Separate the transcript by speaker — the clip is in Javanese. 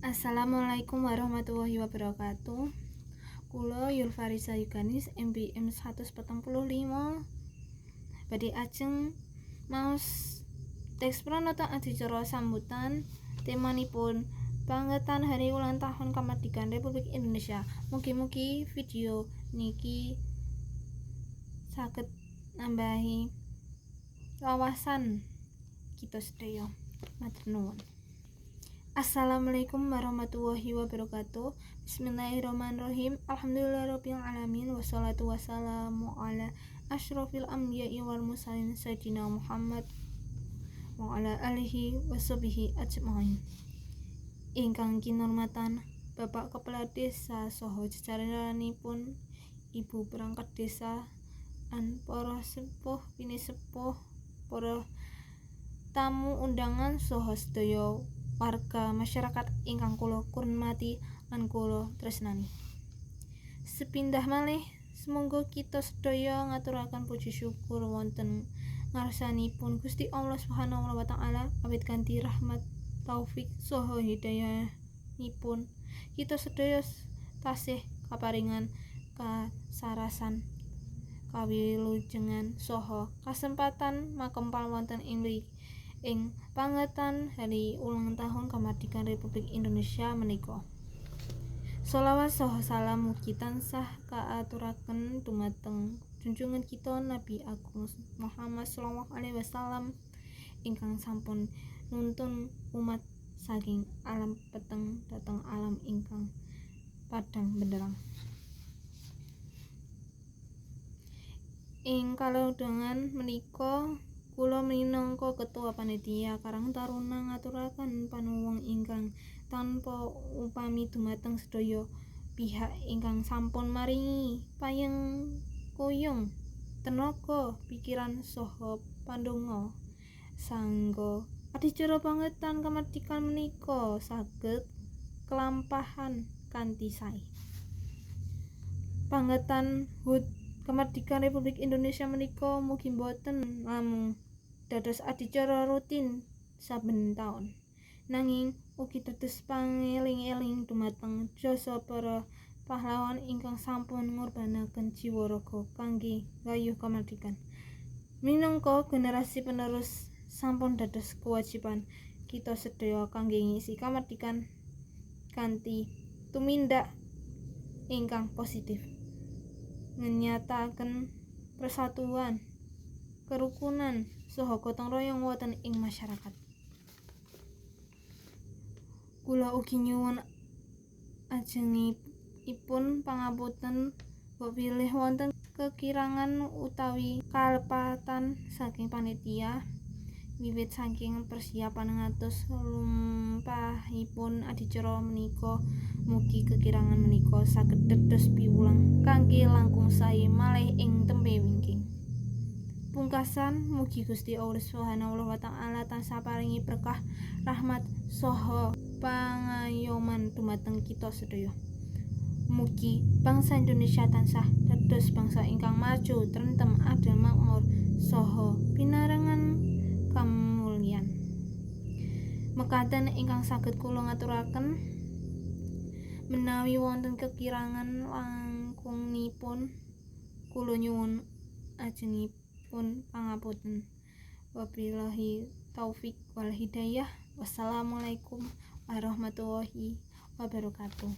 Speaker 1: Assalamualaikum warahmatullahi wabarakatuh. Kula Yulfarisa Yuganis MBM 145 badhe ajeng maos teks pranata adicara sambutan temanipun Pangetan Hari Ulang Tahun Kemerdekaan Republik Indonesia. Mugi-mugi video niki saged nambahi wawasan kita sedaya. Matur nuwun. Assalamualaikum warahmatullahi wabarakatuh. Bismillahirrahmanirrahim. Alhamdulillahirabbil alamin wassalatu wassalamu ala asyrafil anbiya'i wal mursalin sayyidina Muhammad wa ala alihi washabihi ajmain. Ingkang kinurmatan Bapak Kepala Desa saha jajaranipun, Ibu perangkat desa, lan para sepuh pinisepuh, para tamu undangan saha sedaya warga masyarakat ingkang kula kurmati lan kula tresnani. Sepindah malih sumangga kita sedaya ngaturaken puji syukur wonten ngarsanipun Gusti Allah Subhanahu wa taala awit kanthi rahmat, taufik saha hidayahipun kita sedaya tasih kaparingan kasarasan, kawilujengan saha kasempatan makempal wonten ing ing pangetan Hari Ulang Tahun Kemerdekaan Republik Indonesia menika. Sholawat saha salam mugi tansah kaaturaken dumateng junjungan kita Nabi Agung Muhammad sallallahu alaihi wasallam ingkang sampun nuntun umat saking alam peteng dhateng alam ingkang padhang benderang. Ing kalodhangan menika kula minangka ketua panitia Karang Taruna ngaturaken panuwun ingkang tanpa upami dumateng sedaya pihak ingkang sampun maringi payengkuyung, tenaga, pikiran saha pandonga sangga adicara pangetan kemerdekaan menika saged kelampahan kanthi sae. Pangetan HUT Kemerdekaan Republik Indonesia menika mugi boten namung dados adicara rutin saben taun, nanging ugi dados pangeling-eling dumateng jasa para pahlawan ingkang sampun ngorbanaken jiwa raga kangge nggayuh kamardikan. Minangka generasi penerus sampun dados kewajiban kita sedaya kangge ngisi kamardikan kanthi tumindak ingkang positif, ngenyataken persatuan, kerukunan saha gotong royong wonten ing masyarakat. Kula ugi nyuwun ajengipun pangapunten bilih wonten kekirangan utawi kalepatan saking panitia wiwit saking persiapan ngantos lumpahipun adicara menika. Mugi kekirangan menika saged dados piwulang kangge langkung sae malih ing tembe wingking. Pungkasan, mugi Gusti Allah Subhanahu wa taala tansah paringi berkah, rahmat saha pangayoman dumateng kita sedaya. Mugi bangsa Indonesia tansah dados bangsa ingkang maju, trentem, adil, makmur saha pinarengan kamulyan. Mekaten ingkang saged kula ngaturaken, menawi wonten kekirangan langkungipun kula nyuwun ajengipun pangapunten. Wabillahi taufik wal hidayah. Wassalamualaikum warahmatullahi wabarakatuh.